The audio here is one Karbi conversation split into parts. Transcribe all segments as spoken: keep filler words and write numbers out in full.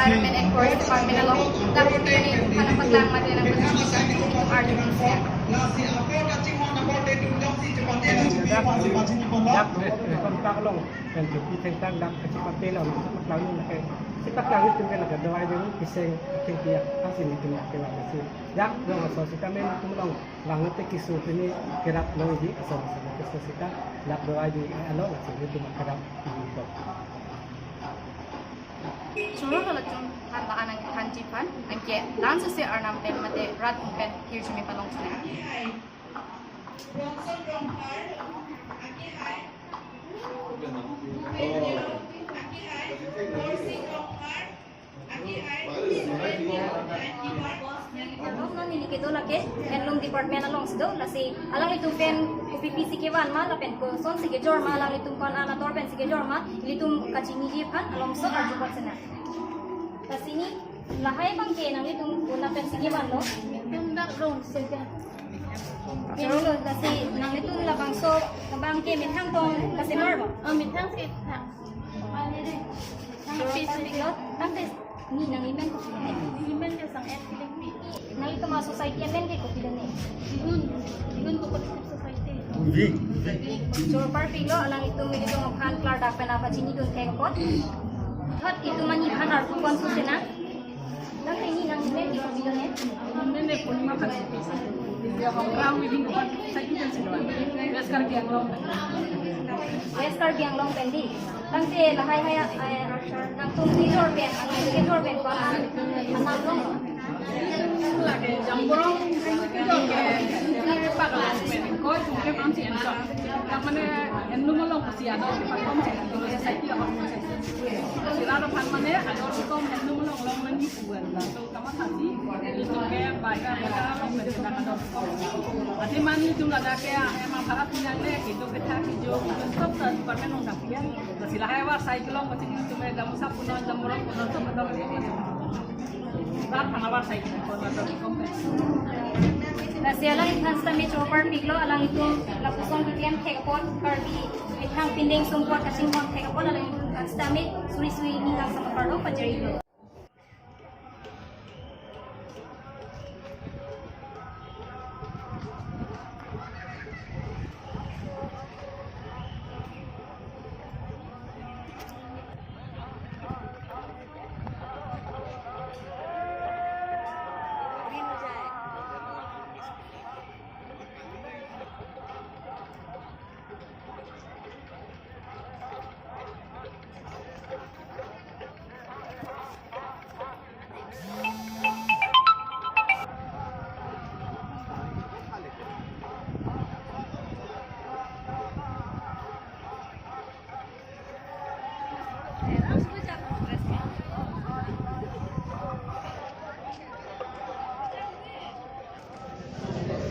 Environment and Forest Department along dak pini hana paklang mate nang pachini arju. Dak dak dak dak along pen chupi thengtang dak kachipate along paklang nang ke. Sipaklang itum ke lake dawai deng piseng thengpi ya, asin itum ke lake si. Dak dong aso sita men itum along bang te kisu pini kerap longji aso aso kisu sita dak dawai di along asin itum kerap itum. Choro halachun han ba anang hanji phan, anke dan sese arnam pen mate rat pen hirjumi palong chuna. Neli kedo lake handloom department along si do, lasi alanglitum pen kopi pisi kevan ma lapen kosonsi kejor ma, alanglitum ko-an ator pensi kejor ma, ilitum kachiniji aphan alongso arjupon sena. Lasi ni lahai abang ke nanglitum una pensi kevanlo. Tum dak rong sega. Pero lo, lasi nanglitum labangso abang ke methang tong kasemar ba? Oh, methang si thang. Thang pisi lo, thang pisi. Ni nang imen ko. Imen ke sang et kilik pi. Nang itu ma society amen ke kopi dane. Igun, igun cooperative society. Choro parpik lo, alanglitum ilitum aphan klardak pen apachinidun thek apot. Thot itum ani aphan arpupon susena. Nang ini nang imen ke kopi dane. Imen ne Purnima Khanti. Dia Hongrang Weaving Cooperative Society dan Sidon. West Karbi Anglong. West Karbi Anglong pen di. Tangte lahai hai, eh, nangtum kejor pen, nangtum kejor pen ko-an anam long. Lake jamborong kejor ke, ke paklang pen ko itum ke pam si enso. Yang mane handloom along pasi ador ke pakom si handloom society along. Sila do phan mane ador kom handloom along long mani puan. Kamatha si, itum ke baga baga along pen dak ador kom. Ati mani itum ladak ke, eh, ma Bharat punya le, itum ke thak ijo, itum sob ta department along dak ya. Lasi lahai war sai kelong pachini itum ke gamusa punon, jamborong punon, sob ador kom. Rat phan war sai kelong pon ador kom. Lasi alanglitum sitame choro parpik lo, alanglitum lapuson ketiam thek apot, Karbi methang pindeng sumpot kachinghon thek apot, alanglitum sitame suri suri ni lang sama parlo pajari lo.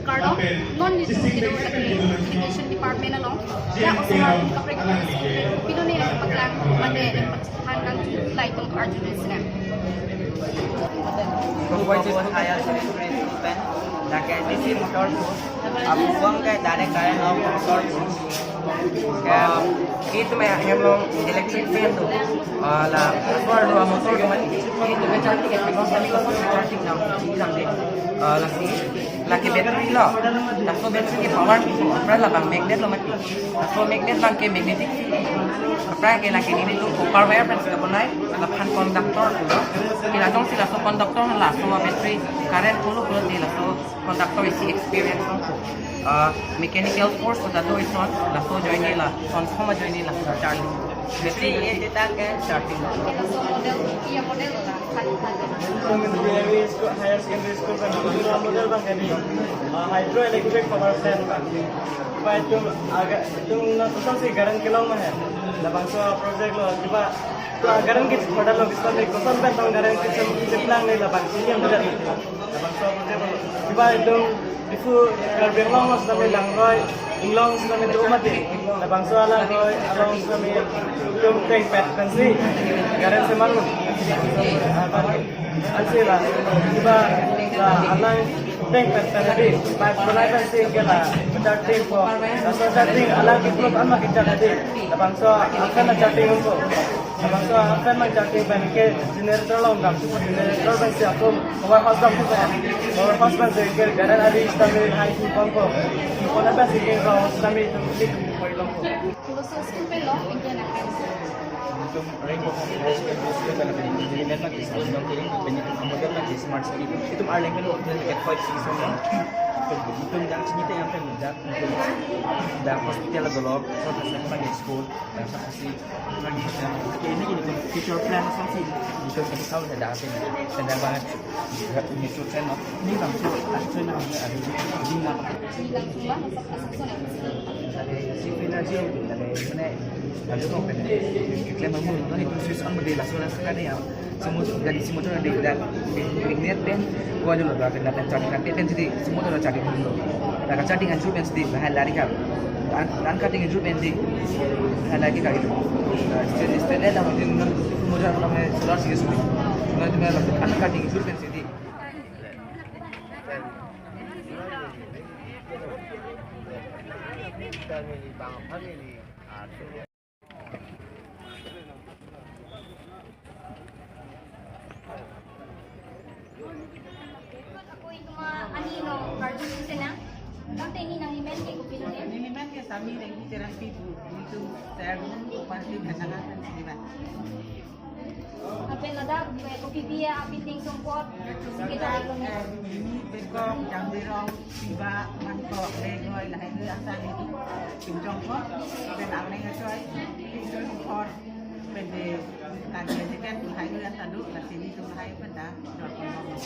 Kardom, non nelitum kedo lake education department along, ya osomar kaprek pidone paklang mate hangkang ju laitum arju sena. Higher Secondary School pen, lake D C motor ko, abu buang ke direct current of motor ko. Ke, itum ahem along electric fan do. Ah, la, for do motor do mati. Itum charging, charging na, charging de. Ah, lasi, lake battery lo. Laso battery ke power piso, apra labang magnet lo mati. Laso magnet abang ke magnetic field. Apra ke lake nelitum copper wire pen sika bonai, laphan conductor pulo. Ke la jongsi laso conductor laso battery current pulo pulote laso conductor isi experience nangpo. Ah, mechanical force ta do ison, laso ajoine la, son thom ajoine la, charging. Battery ye titang ke charging. Laso model, iya model la, sari sari. Itum P M E school, higher secondary school pen, model abang ke di, ah, hydroelectric power plant abang. Ba itum aga, itum na kosonsi current kelong ma he. Labangso project lo, kiba, to current ke pada lo, kiba ni koson pen tong current ke sem, sem lang ni labang, sini yang berat. Labangso project lo. Kiba itum Diphu Karbi Anglong lo sitame langroi, inglong sitame do mati. Labangso alangroi, along sitame itum tank pet pensi current semar lo. Ah, ansi la, kiba la alang tank pet pen adi, pipe kulai pensi ke la charging po. Laso charging alang kiplok ama ke charging. Labangso akan charging po. Laso pen manjak ke pen ke generator along damthu, generator pensi ako power house damthu pen. Power house pensi ke garan adi sitame hai tu pon ko. Pon pensi ke power house sitame tu klik pon ko. Laso school pen lo, ingke na pen. Itum rank of school pen, school pen, pen, pen, pen, pen, pen, pen, pen, pen, pen, pen, pen, smart city. Itum arleng pen lo, pen, pen, five, six, seven. Itum dak chinithe yang pen, dak, dak hospital dolo, so, so, so, school, dak sa, si, ini, ini, future plan, so, si, itum, itum, tahu, dak, pen, pen, dak banget. Ini, pen, no. Ini bang, so, ah, so, nah, ini, ah, ini, ini, nah. Ini langsung lah, masak, masak, so, nah. Tadi si Pina si, tadi mana? Lalu kok kan? Kita memang nonton itu switch on berdiri langsung langsung kan ya. Semua dari semua tu ada, ada internet pen, gua dulu gua kena pen charging kan pen jadi semua tu charging dulu. Nah, charging kan juga pen sedih, nah, lari kan. An, an cutting juga pen di, nah, lagi kan itu. Nah, jadi setelah dah mungkin modal kalau solar sih sulit. Nah, itu kan an cutting juga pen sedih. Family, bang family. Ako itum ani lo karju sena. Tangte ini nanglimen ke kopi lo ne? Nanglimen ke Sami Rengki Terangpi pu. Itum saya dulu kopi di Bendanga dan Siniban. Apen ladak, eh, kopi bia, api ting sumpot, kita, eh, ini bekong, jambirong, siba, mangkok, legoi, lahai, asal itu, kimjong kok, pen arneng achoi, kimjong kok, pen de, lagi aja kan, lahai, asal dulu, nasi ini tuh lahai, pen dah, dua puluh.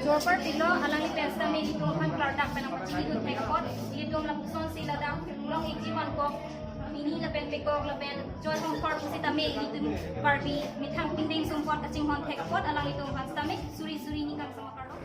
Jorpar pilo, alangli pen sitame ilitum aphan klardak pen apor chini dun thek apot, ilitum lapuson si ladak, long iji mangkok, ini lapen bekok lapen, choi thongthor pusitame ilitum Karbi methang pindeng sumpot kachinghon thek apot, alanglitum aphan sitame suri suri ni kang sama karlo.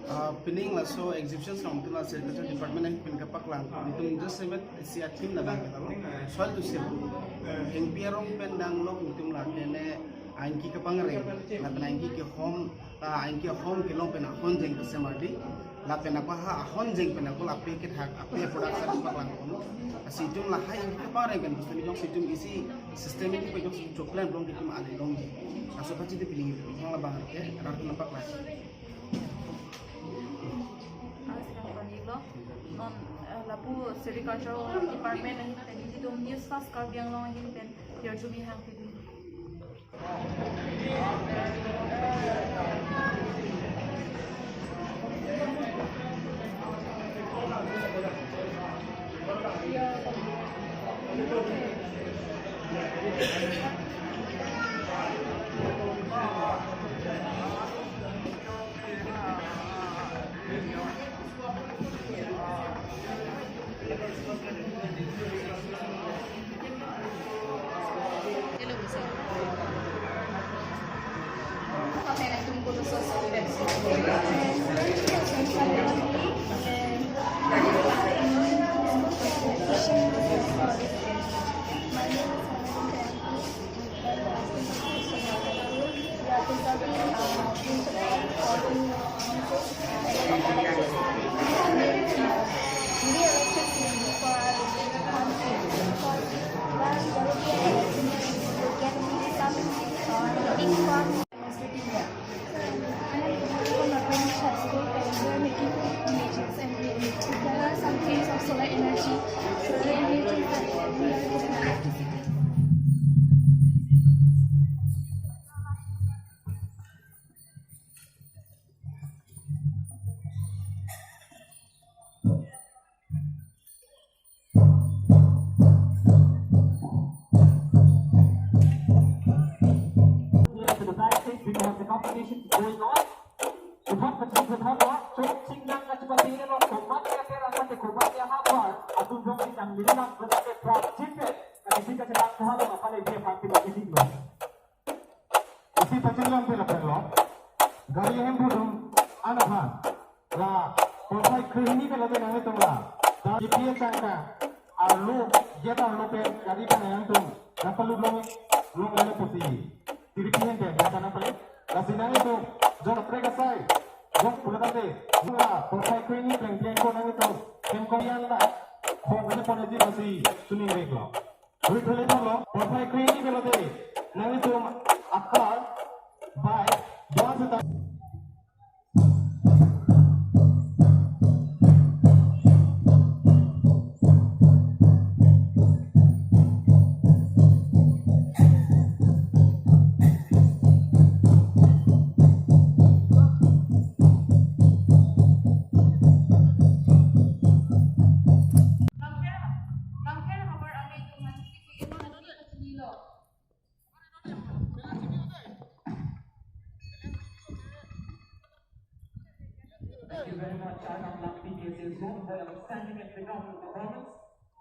Ah, pining laso exhibition along tu la Agriculture Department ahin pen kapaklang. Itum just semet si a-theme ladak ke talo. Soil to save. Hengpi arong pen dang lo itum la kene anki kapangreng. Lapen anki kehom, ah, anki ahom kelong pen ahon jeng kesem ardi. Lapen apa ha ahon jeng pen ako lape kethak ape production paklang kono. Lasi itum lahai anki kapangreng pen bus itum jongsi itum isi system ini pen jongsi choklen long itum ale long. Laso pachini pining itum hang labang ke rat na paklang. Ang sedang panik lo. Non, eh, lapu Sericulture Department ahin pen, itum News Fast Karbi Anglong ahin pen, Yorjumi hang pen. There are some things of solar energy. So, there are many things that we are able to practice it. Because the competition is going on. Suthan penting suthan lo, chok chinglang kachupati lo, komat ya tera kate komat ya hapar, atum jong si nang lili lang komat ya prak chipet, kasi si kachilak kohalo. Porphai krehini ke lote nanglitum la. Dan G P S angka arlo, gate arlo pen gari pen nangtum nangpalut long, longlelo pusi. Tiripi hente, bata nangpale. Lasi nanglitum jong kaprek asai, jong pulo tangte, la porphai krehini plengpleng ko nanglitum kemkong yang da. Khong kali pon aji lasi suning rek lo. Rit hole thalo, porphai krehini ke lote nanglitum akar, bike, doan seta. Thank you very much, Chairman Langpher K C S Zone, for your outstanding and phenomenal performance.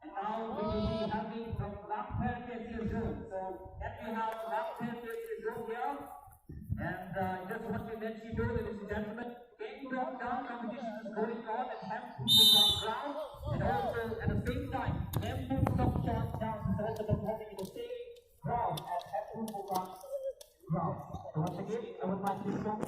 And now we will be having from Langpher K C S Zone. So, can we have Langpher K C S Zone here? And, uh, just want to let you know, ladies and gentlemen, game down competition is going on at Hemphu Playground. And also, at the same time, Hemphu Top Shot Dance is also performing in the same ground at Hemphu Playground. So once again, I would like to inform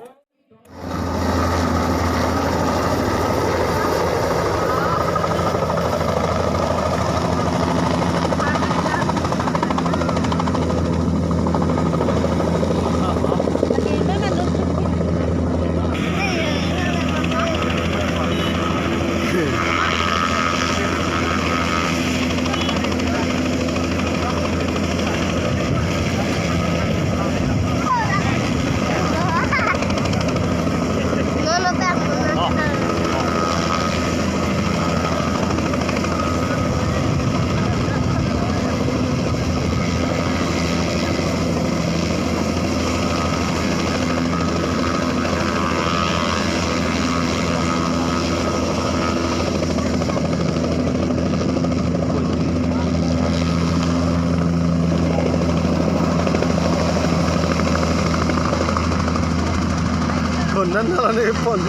Konan nala ne pon.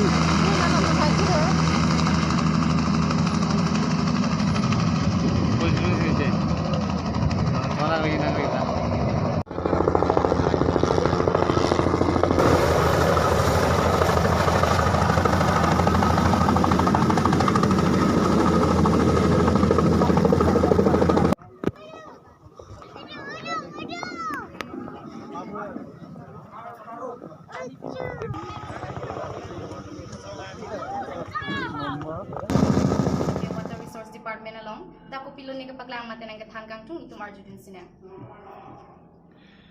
Water Resource Department along, dak kopilo ne kepaklang mate nangkethan kangtung itum arjudun sinang.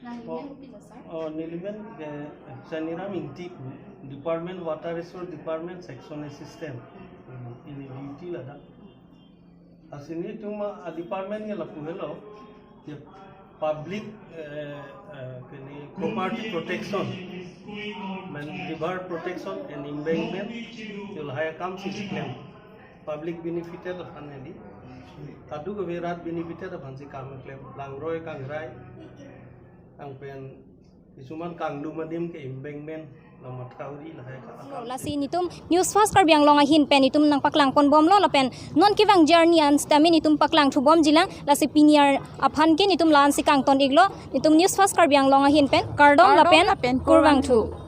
Nangli men kopilo, sir? Oh, neli men ke Saniram Ingti pu, Department Water Resource Department Section Assistant. Hmm, neli duty ladak. Lasi netum a-department ke lapu helo, ya public, eh, eh, kene property protection, men river protection and embankment, ya lahai akam si klem. Public benefited aphan neli. Kadokave rat benefited aphan si kam klem. Langroi kangrai, angpen kisuman kangdum adim ke embankment, la mathauri lahai ka. Lo, lasi netum News Fast Karbi Anglong ahin pen netum nangpaklang ponbomlo lapen non kevang journey an sitame netum paklang thubomjilang, lasi pini ar aphan ke netum la-an si kangton iklo. Netum News Fast Karbi Anglong ahin pen kardom lapen kurvangthu.